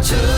Radio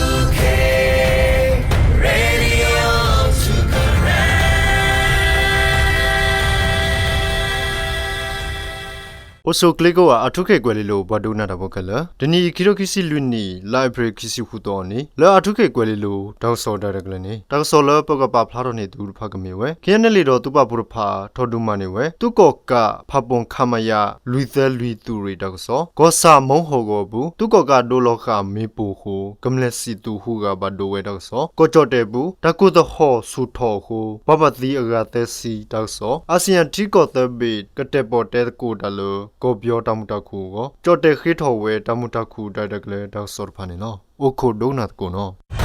အိၣ်ဆူၣ်ချ့ကိးဂၤ အၣ်ထူခ့ၣ်ကွဲၤလ့လိၤ ပှၤဒိကနၣ်တၢ်ဖိခဲလၢာ်, တနံၤအံၤ ခံထိခံဆံလွံၢ်နံၣ် လါအ့ဖြ့ၣ် ခံဆံဃုသီအနံၤ လၢအၣ်ထူခ့ၣ်ကွဲၤလ့လိၤ တၢ်ကစီၣ်တၢ်ရဲၣ်တၢ်ကျဲၤန့ၣ် တၢ်ကစီၣ်လၢပကပာ်ဖျါထီၣ်န့ၢ်သုတဖၣ်ကမ့ၢ်ဝဲ KNLA ဒီးသုးပာ်ဖှိၣ်တဖၣ် ထီၣ်ဒုးမၤန့ၢ်ဝဲ သုးကီၣ်ကးဖးပိၣ် ခမရ လွံၢ်သၢလွံၢ်သုးရ့ၣ်တၢ်ကစီၣ်, ကီၢ်ဆၣ်မီဟီၣ်ကဝီၤအပူၤ သုးကီၣ်ကးဒိလီၤဃာ်မ့ၣ်ပိၢ်အဃိ ကမျၢၢ်စံၣ်သုးဟူးဂဲၤဘၣ်ဒိဝဲတၢ်ကစီၣ်, ကီၢ်ကၠီၣ်တဲၣ်အပူၤ တၢ်ကိၢ်သဟီၣ်ဆူၣ်ထီၣ်အဃိ ပှၤဘၣ်သံအဂၤသၢဆံတၢ်ကစီၣ်, အၣ်စံၣ်ယၣ်ထံကီၢ်သၢဘ့ၣ် ကတဲာ်ပီၣ်တဲသကိးတၢ်လၢ ကီၢ်ပယီၤတၢ်မုာ်တၢ်ခုၣ်အဂီၢ် ကၠီၣ်တဲၣ်ဃ့ထီၣ်ဝဲတၢ်မုာ်တၢ်ခုၣ်တၢ်ရဲၣ်တၢ်ကျဲၤတၢ်ကစီၣ်တဖၣ်န့ၣ်လီၤ. အိၣ်ခိးဒိကနၣ်သကိးနီၤ.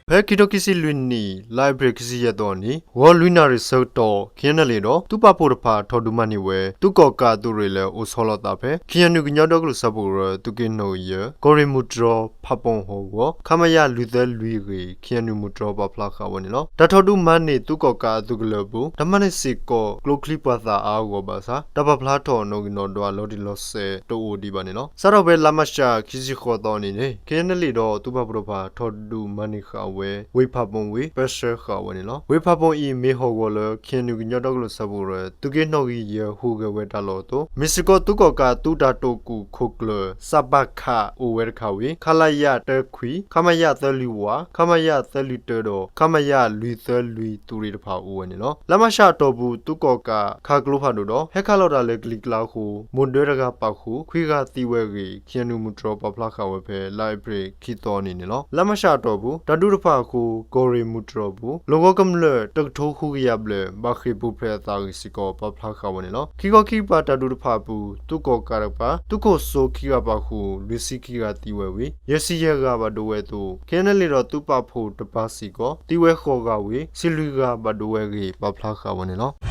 ဖဲခံထိခံဆံလွံၢ်နံၣ် လါအ့ဖြ့ၣ် ခံဆံယဲၢ်သီအနံၤ ဂီၤလွံၢ်နၣ်ရံၣ်ဆၢကတီၢ် KNLA ဒီးသုးပာ်ဖှိၣ်တဖၣ် ထီၣ်ဒုးမၤန့ၢ်ဝဲ သုးကီၣ်ကးအသုးရ့ၣ်လၢအိၣ်ဆီလီၤသးဖဲ KNU ကညီဒီကလုာ်စၢဖှိၣ်ကရၢ သုးက့နီၣ်ဂံၢ်ယဲၢ် ကီၢ်ရ့ၣ်မုၢ်တြီၤ ဖးပိၣ်ဟီၣ်ကဝီၤ ခမရ လွံၢ်သၢလွံၢ်အဂ့ၢ် KNU မုၢ်တြီၤပာ်ဖျါဃာ်ဝဲန့ၣ်လီၤ. တၢ်ထီၣ်ဒုးမၤန့ၢ်သုးကီၣ်ကးအသုးကလၢၤအပူၤ တၢ်မၤန့ၢ်စ့ၢ်ကီး ကျိချံပှၤသၣ်အါအဂီၢ်ဘၣ်ဆၣ် တၢ်ပာ်ဖျါထီၣ်နီၣ်ဂံၢ်နီၣ်ဒွးလီၤတံၢ်လီၤဆဲးတအိၣ်ဒံးဘၣ်န့ၣ်လီၤ. စးထီၣ်ဖဲလါမးရှး ခံဆံဃိးသီအနံၤန့ၣ် KNLA ဒီးသုးပာ်ဖှိၣ်တဖၣ် ထီၣ်ဒုးမၤန့ၢ်ဃာ်ဝဲ ဝ့ၢ်ဖးပိၣ်ဝ့ၢ် ပၢဆှၢဃာ်ဝဲန့ၣ်လီၤ. ဝ့ၢ်ဖးပိၣ်အံၤ မ့ၢ်ဟီၣ်ကဝီၤလၢ KNU ကညီဒီကလုာ်စၢဖှိၣ်ကရၢ သုးက့နီၣ်ဂံၢ်ယဲၢ်ဟူးဂဲၤဝဲတၢ်လီၢ်အသိး မ့ၢ်စ့ၢ်ကီးသုးကီၣ်ကးသုးတၢ်တိာ်ကူၣ်ခိၣ်ကျၢၢ် စးပးခး အိၣ်ဝဲတခါဝံၤ ခလရ တၢခွံ, ခမရ သၢလွံၢ်ဝး, ခမရ သၢလွံၢ်တၢဒီး ခမရ လွံၢ်သၢလွံၢ်သုးရ့ၣ်တဖၣ်အိၣ်ဝဲန့ၣ်လီၤ. လါမးရှးအတီၢ်ပူၤ သုးကီၣ်ကးခးကျိဖးဒိၣ်ဒီး ဟဲခးလီၤတၢ်လၢကလံၤကျါအဃိ မိၢ်ဒၢတဂၤပာ်ဃုာ် ခွံဂၤသံဝဲအဂ့ၢ် KNU မုၢ်တြီၤပာ်ဖျါဃာ်ဝဲဖဲ လါအ့ဖြ့ၣ် ခံသီအနံၤန့ၣ်လီၤ. လါမးရှးအတီၢ်ပူၤ တၢ်ဒုးတဖၣ်အဃိ ကီၢ်ရ့ၣ်မုၢ်တြီၤအပူၤ လီၢ်ကဝီၤကမျၢၢ် တကထိဃုကယၤဘျဲၣ် ဘၣ်ဃ့ၢ်ပူၤဖျဲးအသးအဂ့ၢ်စ့ၢ်ကီး ပာ်ဖျါဃာ်ဝဲန့ၣ်လီၤ. ခံခီခံကပၤတၢ်ဒုးတဖၣ်အပူၤ သုးကီၣ်ကးတကပၤ သုးခိၣ်စိခံဂၤပာ်ဃုာ် လွံၢ်ဆံခံဂၤသံဝဲဝံၤ ယဲၢ်ဆံယဲၢ်ဂၤဘၣ်ဒိဝဲအသိး KNLA ဒီးသုးပာ်ဖှိၣ်တပၤစ့ၢ်ကီး သံဝဲဃိးဂၤဝံၤ ဆံလွံၢ်ဂၤဘၣ်ဒိဝဲအဂ့ၢ် ပာ်ဖျါဃာ်ဝဲန့ၣ်လီၤ.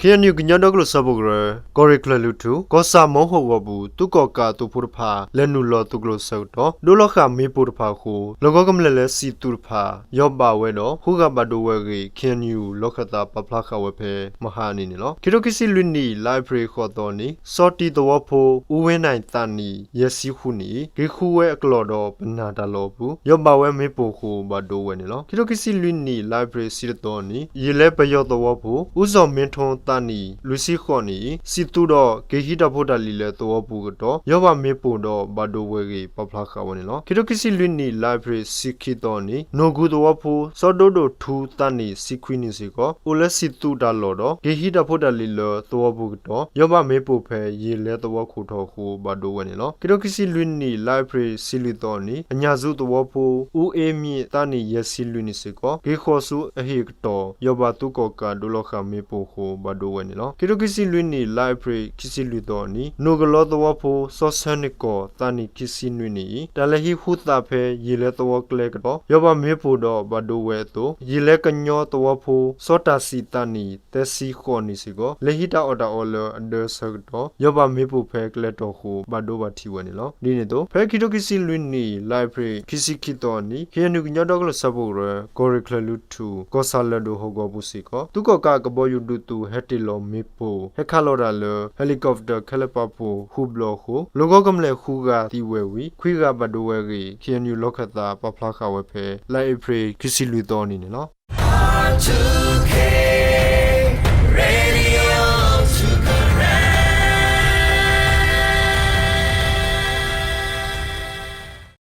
ခ့ၣ်အဲၣ်ယူၣ် ကညီဒီကလုာ်စၢဖှိၣ်ကရၢ ကီၢ်ရ့ၣ်ချၢၣ်လွံၢ်ထူၣ် ကီၢ်ဆၣ်မီဟီၣ်ကဝီၤပူၤ သုးကီၣ်ကးအသုးဖိတဖၣ် လဲၤနုာ်လီၤသုးကျိၤအဆၢကတီၢ် ဒိလီၤဃာ်မ့ၣ်ပိၢ်တဖၣ်အဃိ လီၢ်ကဝီၤကမျၢၢ်လၢစံၣ်သုးတဖၣ် ယီၤဘၣ်ဝဲဒီး ဃုဂၤဘၣ်ဒိဝဲအဂ့ၢ် ခ့ၣ်အဲၣ်ယူၣ် လီၢ်ခၢၣ်သးပာ်ဖျါဃာ်ဝဲဖဲ မဟါအနံၤန့ၣ်လီၤ. ခံထိခံဆံလွံၢ်နံၣ် လါအ့ဖြ့ၣ် ဃိးသီအနံၤ စီၤတံၢ်သဝီဖိ အူဝဲနၣ်သးနံၣ် ယဲၢ်ဆံဃုနံၣ်အံၤ က့ၤဃုဝဲအကလီၢ်ဒီးပနၢ်တၢ်လီၢ်အပူၤ ယီၤဘၣ်ဝဲမ့ၣ်ပိၢ်အဃိ ဘၣ်ဒိဝဲန့ၣ်လီၤ. ခံထိခံဆံလွံၢ်နံၣ် လါအ့ဖြ့ၣ် ဆံတသီအနံၤ ယံာ်လဲပယီၤသဝီဖိ အူစီၣ်မ့ထိသးနံၣ် လွံၢ်ဆံဃိးနံၣ်အံၤ စံၣ်သုးဒီးက့ၤဟံးတၢ်ဖိတၢ်လံၤလၢသဝီပူၤကတီၢ် ယီၤဘၣ်မ့ၣ်ပိၢ်ဒီးဘၣ်ဒိဝဲအဂ့ၢ် ပာ်ဖျါဃာ်ဝဲန့ၣ်လီၤ. ခံထိခံဆံလွံၢ်နံၣ် လါအ့ဖြ့ၣ် ဆံခံသီအနံၤ နိၣ်ဂူသဝီဖိ စီၤဒိဒိၣ်ထူသးနံၣ် ဆံခွံနံၣ်စ့ၢ်ကီး အိၣ်လၢစံၣ်သုးတၢ်လီၢ်ဒီး က့ၤဟံးတၢ်ဖိတၢ်လံၤလၢသဝီပူၤကတီၢ် ယီၤဘၣ်မ့ၣ်ပိၢ်ဖဲယံာ်လဲသဝီခိၣ်ထီၣ်အဃိ ဘၣ်ဒိဝဲန့ၣ်လီၤ. ခံထိခံဆံလွံၢ်နံၣ် လါအ့ဖြ့ၣ် ဆံလွံၢ်သီအနံၤ အညၣ်စူးသဝီဖိ အူအ့မံၣ်သးနံၣ် ယဲၢ်ဆံလွံၢ်နံၣ်စ့ၢ်ကီး က့ၤဃီၤဆူအဟံၣ်အကတီၢ် ယီၤဘၣ်သုးကီၣ်ကးဒိလီၤဃာ်မ့ၣ်ပိၢ်အဃိ ဘၣ်ဒိဝဲန့ၣ်လီၤ. ခံထိခံဆံလွံၢ်နံၣ် လါအ့ဖြ့ၣ် ခံဆံလွံၢ်သီအနံၤ နိၣ်ကလီသဝီဖိ စီၤဆၢန့ၢ်ကီၢ်သးနံၣ် ခံဆံနွံနံၣ်အံၤ တၢ်လဲၤဟံးဃုသးဖဲယံာ်လဲသဝီကျဲကတီၢ် ယီၤဘၣ်မ့ၣ်ပိၢ်ဒီးဘၣ်ဒိဝဲအသိး ယံာ်လဲကညီသဝီဖိ စီၤတၢ်စံၣ်သးနံၣ် သၢဆံဃိးနံၣ်စ့ၢ်ကီး လဲၤဟံးတၢ်အီၣ်တၢ်အီလၢအဒၢအဆၢကတီၢ် ယီၤဘၣ်မ့ၣ်ပိၢ်ဖဲကျဲတီၢ်အဃိ ဘၣ်ဒိဘၣ်ထံးဝဲန့ၣ်လီၤ. ဒ်န့ၣ်အသိး ဖဲခံထိခံဆံလွံၢ်နံၣ် လါအ့ဖြ့ၣ် ခံဆံခံသီအနံၤ ခ့ၣ်အဲၣ်ယူၣ် ကညီဒီကလုာ်စၢဖှိၣ်ကရၢ ကီၢ်ရ့ၣ်ချၢၣ်လွံၢ်ထူၣ် ကီၢ်ဆၣ်လၢၢ်ဒိၣ်ဟီၣ်ကဝီၤပူၤစ့ၢ်ကီး သုးကီၣ်ကးကဘီယူၤဒုးသုး ဟဲတ့ၢ်လီၤမ့ၣ်ပိၢ် ဟဲခးလီၤတၢ်လၢ helicopter ခဲလၢာ်ပာ်ဖှိၣ် ဃုဘျီအဃိ လီၢ်ကဝီၤကမျၢၢ်ဃုဂၤသံဝဲဝံၤ ခွံဂၤဘၣ်ဒိဝဲအဂ့ၢ် ခ့ၣ်အဲၣ်ယူၣ် လီၢ်ခၢၣ်သးပာ်ဖျါဃာ်ဝဲဖဲ လါအ့ဖြ့ၣ် ခံဆံလွံၢ်သီအနံၤန့ၣ်လီၤ.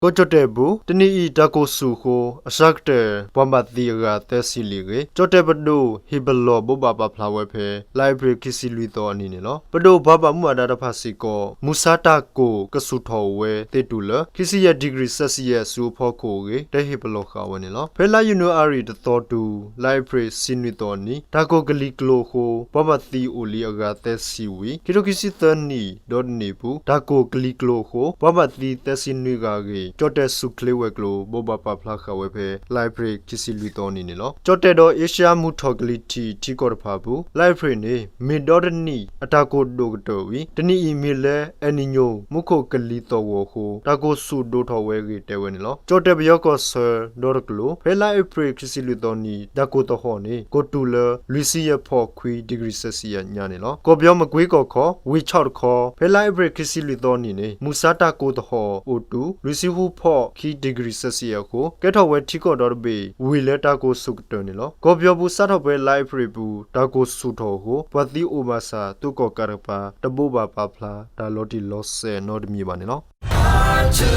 ကီၢ်ကၠီၣ်တဲၣ်အပူၤ တနံၤအံၤ တၢ်ကိၢ်ဆူၣ်အဃိ အစှၤကတၢၢ် ပှၤဘၣ်သံအဂၤသၢဆံလံအဂ့ၢ် ကၠီၣ်တဲၣ်ပဒိၣ် ဟ့ၣ်ပလီၢ်ဘိးဘၣ်ပာ်ဖျါဝဲဖဲ လါအ့ဖြ့ၣ် ခံဆံလွံၢ်သီအနံၤန့ၣ်လီၤ. ပဒိၣ်ပှၤဘၣ်မူဘၣ်ဒါတဖၣ်စ့ၢ်ကီး မုၢ်ဆါတၢ်ကိၢ်ကဆူၣ်ထီၣ်ဝဲသ့ၣ်တုၤလၢ ခံဆံယဲၢ် degree Celsius ဆူအဖီခိၣ်အဂ့ၢ် တဟ့ၣ်ပလီၢ်ဃာ်ဝဲန့ၣ်လီၤ. ဖဲလါယနူၤအါရံၤတသီတုၤ လါအ့ဖြ့ၣ် ဆံနွံသီအနံၤ တၢ်ကိၢ်ကလံၤကျိၤအဃိ ပှၤဘၣ်သံအိၣ်လံအဂၤသၢဆံဝံၤ ခံထိခံဆံသၢနံၣ် ဒီတနံၣ်အပူၤ တၢ်ကိၢ်ကလံၤကျိၤအဃိ ပှၤဘၣ်သံသၢဆံနွံဂၤအဂ့ၢ် ကၠီၣ်တဲၣ်ဆူၣ်ချ့ဝဲၤကျိၤ ဘိးဘၣ်ပာ်ဖျါဃာ်ဝဲဖဲ လါအ့ဖြ့ၣ်ခံဆံလွံၢ်သီနံၤန့ၣ်လီၤ. ကၠီၣ်တဲၣ်ဒီးအ့ရှါမုၢ်ထီၣ်ကလံၤထံးထံကီၢ်တဖၣ်အပူၤ လါအ့ဖြ့ၣ်န့ၣ် မ့ၢ်ဒီတနံၣ်အတၢ်ကိၢ်ဒိၣ်ကတၢၢ်ဝံၤ တနံၣ်အံၤမ့ၢ်လၢ El Niño မူခိၣ်ကလံၤသီၣ်ဂီၤအဃိ တၢ်ကိၢ်ဆူၣ်ဒိၣ်ထီၣ်ဝဲအဂ့ၢ်တဲဝဲန့ၣ်လီၤ. ကၠီၣ်တဲၣ်ပယီၤကီၢ်ဆၢဒီတကလုာ် ဖဲလါအ့ဖြ့ၣ်ခံဆံလွံၢ်သီနံၤ တၢ်ကိၢ်သဟီၣ်န့ၣ် ကိၢ်တူာ်လၢ လွံၢ်ဆံယဲၢ်ဖီၣ်ခွံ degree Celsius ညါန့ၣ်လီၤ. ကီၢ်ပယီၤမကွ့ကီၢ်ခီ ဝ့ၢ်ဆီၣ်တခီ ဖဲလါအ့ဖြ့ၣ်ခံဆံလွံၢ်သီနံၤန့ၣ် မုၢ်ဆါတၢ်ကိၢ်သဟီၣ်အိၣ်တုၤ လွံၢ်ဆံဃုဖီၣ်ခံ degree Celsius အဃိ ကဲထီၣ်ဝဲထံကီၢ်ဒီတဘ့ၣ် ဝံၤလၢတၢ်ကိၢ်ဆူၣ်ကတၢၢ်န့ၣ်လီၤ. ကီၢ်ပယီၤပူၤစးထီၣ်ဖဲလါအ့ဖြ့ၣ်အပူၤ တၢ်ကိၢ်ဆူၣ်ထီၣ်အဃိ ပှၤသံအိၣ်ဘၣ်ဆၣ် သုးကီၣ်ကးတကပၤ တဘိးဘၣ်ပာ်ဖျါတၢ်လီၤတံၢ်လီၤဆဲးနီတမံၤဘၣ်န့ၣ်လီၤ.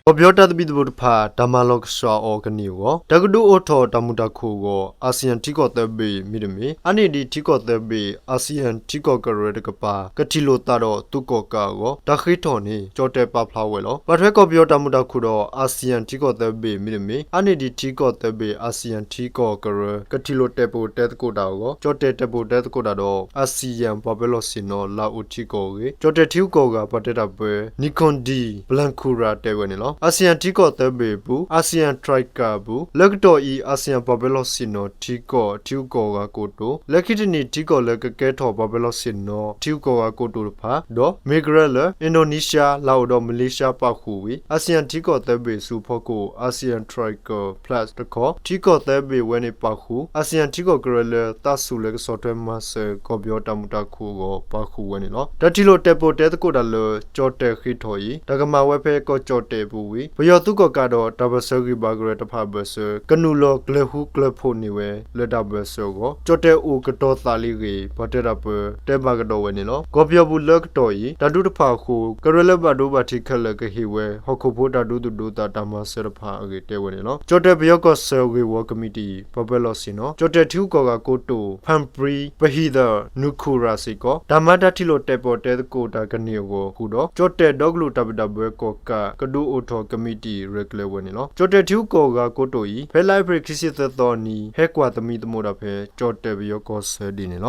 ကီၢ်ပယီၤတၢ်သဘံၣ်သဘုၣ်တဖၣ် တၢ်မၤလီၤကဆှးအီၤကန့ၢ်အဂီၢ် တၢ်ကဒုးအိၣ်ထီၣ်တၢ်မုာ်တၢ်ခုၣ်အဂီၢ် အၣ်စံၣ်ယၣ်ထံကီၢ်သၢဘ့ၣ်မ့တမ့ၢ် အါန့ၢ်ဒံးထံကီၢ်သၢဘ့ၣ် အၣ်စံၣ်ယၣ်ထံကီၢ်ကရၢတကပၤ ကထံၣ်လိာ်သးဒီးသုးကီၣ်ကးအဂီၢ် တၢ်ဃ့ထီၣ်န့ၣ် ကၠီၣ်တဲၣ်ပာ်ဖျါဝဲလီၤ. ဘၣ်ထွဲကီၢ်ပယီၤတၢ်မုာ်တၢ်ခုၣ်ဒီး အၣ်စံၣ်ယၣ်ထံကီၢ်သၢဘ့ၣ်မ့တမ့ၢ် အါန့ၢ်ဒံးထံကီၢ်သၢဘ့ၣ် အၣ်စံၣ်ယၣ်ထံကီၢ်ကရၢ ကထံၣ်လိာ်တဲာ်ပိာ်တဲသကိးတၢ်အဂီၢ် ကၠီၣ်တဲၣ်တဲာ်ပိာ်တဲသကိးတၢ်ဒီး အၣ်စံၣ်ယၣ်ပှၤပၢၤလီၢ်ဆ့ၣ်နီၤ လၣ်အိၣ်ထံကီၢ်အဂ့ၢ် ကၠီၣ်တဲၣ်ထံဂုၤကီၢ်ဂၤပှၤတဲတၢ်ပၢ Nikondeep Balankura တဲဝဲန့ၣ်လီၤ. အၣ်စံၣ်ယၣ်ထံကီၢ်သၢဘ့ၣ်အပူၤ ASEAN Troika အပူၤ လၢကတီၢ်အံၤ အၣ်စံၣ်ယၣ်ပှၤပၢၤလီၢ်ဆ့ၣ်နီၤထံကီၢ်ထံဂုၤကီၢ်ဂၤကိတိာ် လၢခံတနံၣ်ထံကီၢ်လၢကကဲထီၣ်ပှၤပၢၤလီၢ်ဆ့ၣ်နီၤထံဂုၤကီၢ်ဂၤကိတိာ်တဖၣ် ဒီးမ့ၢ်ကရၢလၢ Indonesia လၣ်အိၣ်ဒီး Malaysia ပာ်ဃုာ်ဝံၤ အၣ်စံၣ်ယၣ်ထံကီၢ်သၢဘ့ၣ်အစုဖီခိၣ် ASEAN Troika Plus တခီ ထံကီၢ်သၢဘ့ၣ်ဝဲန့ၣ်ပာ်ဃုာ် အၣ်စံၣ်ယၣ်ထံကီၢ်ကရၢလၢသးစူၤလၢကဆီၣ်ထွဲမၤစၢၤကီၢ်ပယီၤတၢ်မုာ်တၢ်ခုၣ်အဂီၢ် ပာ်ဃုာ်ဝဲန့ၣ်လီၤ. တၢ်ထံၣ်လိာ်တဲာ်ပိာ်တဲသကိးတၢ်လၢ ကၠီၣ်တဲၣ်ဃ့ထီၣ်အံၤ တၢ်ကမၤဝဲဖဲကီၢ်ကၠီၣ်တဲၣ်အပူၤဝံၤ ပယီၤသုးကီၣ်ကးဒီးတၢ်ပၢၢ်ဆၢဂံၢ်ဘါကရၢတဖၣ်အဘၢၣ်စၢၤ ကနုာ်လီၤကျဲၤဃူကျဲၤဖိးန့ၢ်ဝဲလၢတၢ်ဘၢၣ်စၢၤအဂီၢ် ကၠီၣ်တဲၣ်အိၣ်ကတီၤသးလံအဂ့ၢ် ပှၤတဲတၢ်ပၢတဲဘၣ်ကဒီးဝဲန့ၣ်လီၤ. ကီၢ်ပယီၤပူၤလၢကတီၢ်အံၤ တၢ်ဒုးတဖၣ်အဃိ ကရၢလၢဘၣ်ဒိဘၣ်ထံးခဲလၢာ်ကဟ့ၣ်ဝဲ ဟီၣ်ခိၣ်ဖိတၢ်ဒူသဒူသးတၢ်မၤစၢၤတဖၣ်အဂ့ၢ်တဲဝဲန့ၣ်လီၤ. ကၠီၣ်တဲၣ်ပယီၤကီၢ်ဆၢဂ့ၢ်ဝီကမံးတံာ် ပှၤပၢၤလီၢ်ဆ့ၣ်နီၤ ကၠီၣ်တဲၣ်ထံဂုၤကီၢ်ဂၤကိတိာ် Parnpree Bahiddha-Nukara စ့ၢ်ကီး တၢ်မၤတၢ်ထံၣ်လိာ်တဲာ်ပိာ်တဲသကိးတၢ်ကန့ၢ်အဂီၢ်ဃုာ်ဒီး ကၠီၣ်တဲၣ်ဒီကလုာ်တၢ်ဘံၣ်တၢ်ဘၢကီၢ်ကး ကဒုးအိၣ်ထီၣ်ကမံးတံာ်ရဲၣ်ကျဲၤဝဲန့ၣ်လီၤ. ကၠီၣ်တဲၣ်ထံဂုၤကီၢ်ဂၤကိတိာ်အံၤ ဖဲလါအ့ဖြ့ၣ်ခံဆံသၢသီနံၤ ဟဲကွၢ်သမံသမိးတၢ်ဖဲ ကၠီၣ်တဲၣ်ပယီၤကီၢ်ဆၢဒ်န့ၣ်လီ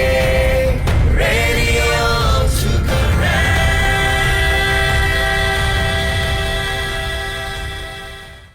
ၤ.